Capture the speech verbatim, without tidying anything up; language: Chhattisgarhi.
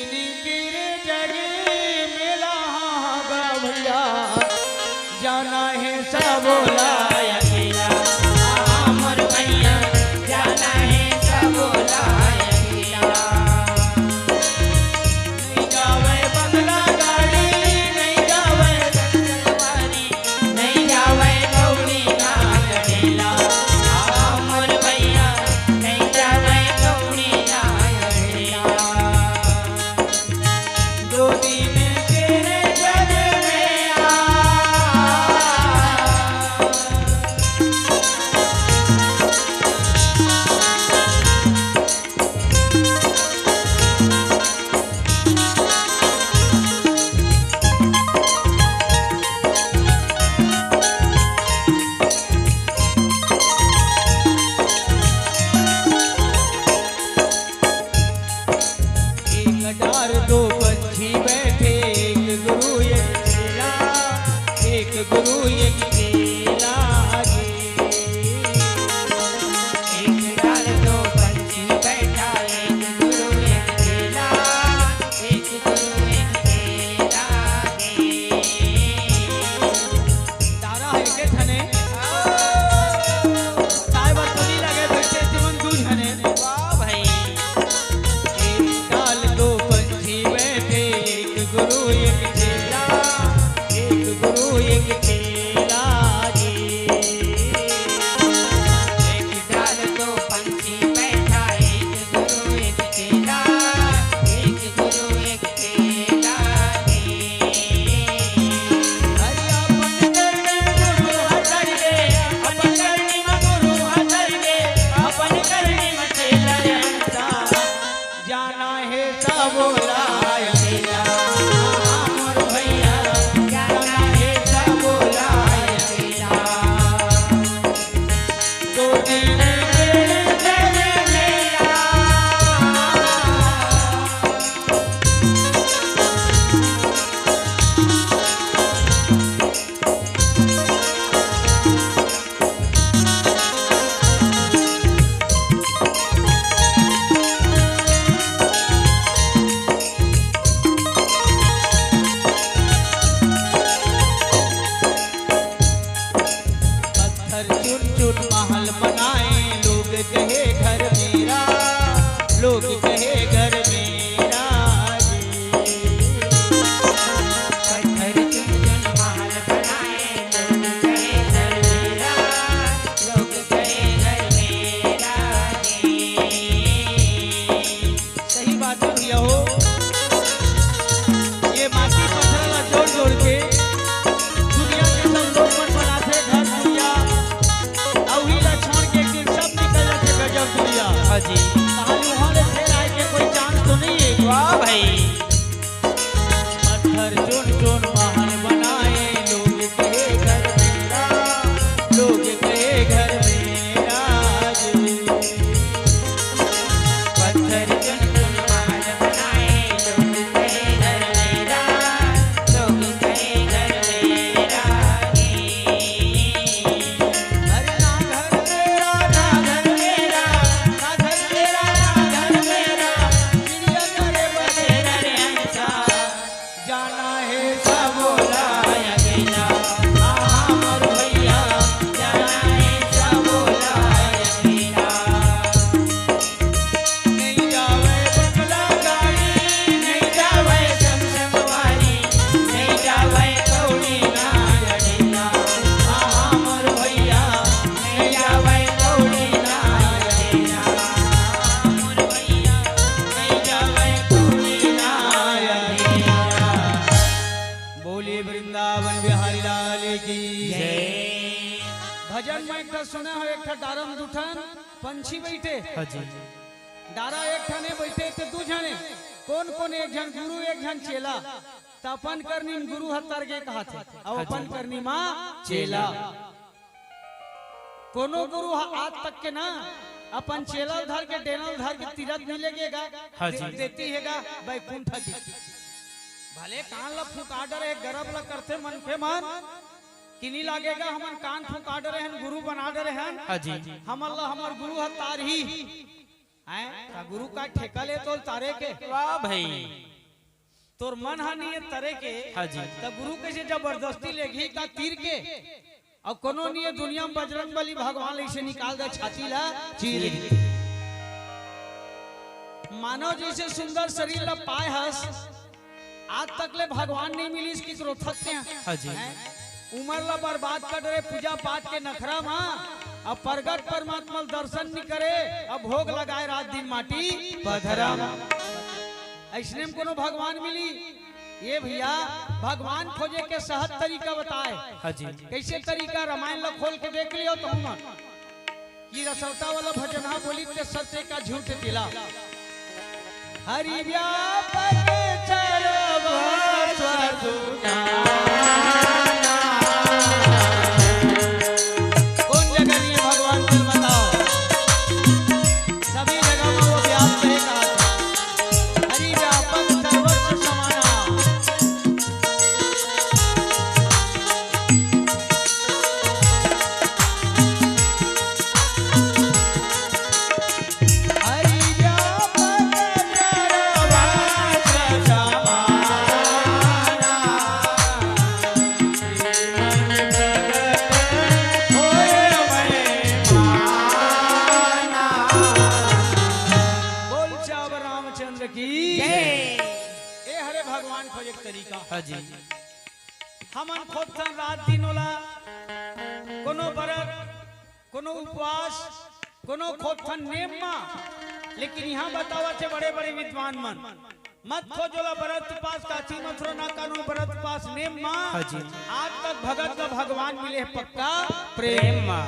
गिर जग मेला गा भैया, जाना हे सबो ला अकेला। हमर भैया, जाना हे सबो ला अकेला। नहीं जावे बंगला गाड़ी, नहीं जावे संगवारी, नहीं जावे कौड़ी ना अकेला। हमर भैया, नहीं जावे कौड़ी ना अकेला। दो दिन तेरे घर में आ। एक डार दो पंछी बैठे, एक गुरु एक चेला, एक गुरु एक चेला जी। एक डार दो पंछी बैठा, एक गुरु एक चेला, एक गुरु एक चेला जी। तारा हे के ठने? ताय बर तो नी लगे, बैठे जीवन दू झने। वाह भाई। एक डाल दो पंछी बैठे, एक गुरु एक चेला, एक गुरु एक चेला जी। एक डाल दो पंछी बैठा, एक गुरु एक चेला, एक गुरु एक चेला जी। अरे अपन करनी में गुरु हतर गे, अपन करनी में गुरु हतर गे, अपन करनी में चेला रे हंसा। जाना हे सबो ला अकेला, हमर भैया, जाना हे सबो ला अकेला। दो दिन तेरे घर में आ। पत्थर चुन चुन महल बनाए, लोग कहे घर मेरा, लोग कहे घर मेरा जी। पत्थर चुन चुन महल बनाए, लोग कहे घर मेरा, लोग कहे घर मेरा जी। सही बात है भैया हो। ये माटी पत्थर ला जोड़ जोड़ के दुनिया के सब लोग मन बनाथे घर दुनिया। अउ ही ला छोड़ के एक दिन सब निकल जाथे गजब दुनिया। हाँ जी। कहानी वहाँ ले फेर आए के कोई चांस तो नहीं है। वाह भाई। पत्थर चुन चुन महल बनाए, लोग कहे घर मेरा, लोग कहे घर मेरा जी। पत्थर चुन चुन महल बनाए, लोग कहे घर मेरा, लोग कहे घर मेरा जी। अरे ना घर मेरा, ना घर मेरा, ना घर मेरा, ना घर मेरा, चिड़िया करे बसेरा रे हंसा। जाना हे सबो ला अकेला, हमर भैया, जाना हे सबो ला अकेला। नहीं जावे बंगला गाड़ी, नहीं जावे संग संगवारी, नहीं जावे कौड़ी ना अकेला, हमर भैया, नहीं जावे कौड़ी ना अकेला, हमर भैया, नहीं जावे कौड़ी ना अकेला। बोलिए वृंदावन बिहारी लाल की जय। भजन में एक ठन सुने हो, एक ठन डारा में दू ठन पंछी बैठे। हाँ जी। डारा एक ठन हे, बैठे ते दू झने। कोन कोन? एक झन गुरु, एक झन चेला। त अपन करनी में गुरु ह तर गे कहाथे, अउ हाँ जी। अपन करनी मा चेला। कोनो गुरु ह आज तक के ना अपन चेला ल धर के, डेना ल धर के तीरथ नइ लेगेगा, हाँ जी। दे-, देती हेगा बैकुंठ की। भले कान ला फुका डरे, गरब ला करथे मनखे मन, कि नइ लागेगा, हमन कान फुका डरे हन, गुरु बना डरे हन। हाँ जी। हमन ला हमर गुरु ह तारही। हैं? का गुरु का ठेका ले तो तारे के? वाह भाई। तोर मन ह नहीं है तरे के, हाँ जी। त गुरु कइसे जबरदस्ती लेगही का तीर के? अउ कोनो नहीं है दुनिया में बजरंग बली भगवान अइसे निकाल दे छाती ला चीर। मानव जइसे सुंदर शरीर ला पाए हस, आज तक ले भगवान नहीं मिलिस कि रोथत ते हैं। हाँ जी। हैं? उमर ला बर्बाद कर डरे पूजा पाठ के नखरा मा, अब प्रगट परमात्मा ल दर्शन नहीं करे, अब भोग लगाए रात दिन माटी पथरा मा। अइसने में कोनो भगवान मिली? ये भैया, भगवान खोजे के सहज तरीका बताए। हाँ जी। कइसे तरीका? रामायण ला खोल के देख लियो तुम मन। कि रसौटा वाला भजन हा बोली ते सत्य का झूठ तिला। हरि व्यापक सर्वत्र सुजाना। कौन जगह नहीं है भगवान, चल बताओ। सभी जगह में वो व्याप्त है कहा। हरि व्यापक सर्वत्र समाना। बोल चाव रामचंद्र की जय। ए हरे भगवान खोजे के तरीका। हाँ जी। हमन खोजथन रात दिन ओला, कोनो बरत, कोनो उपवास, कोनो खोजथन नेम मा, लेकिन यहाँ बतावत हे बड़े बड़े विद्वान मन, मत खोज ओला बरत उपास, काची मथुरा ना कानून बरत उपास नेम मा। हाँ जी। आज तक भगत ला भगवान मिले हे पक्का प्रेम मा।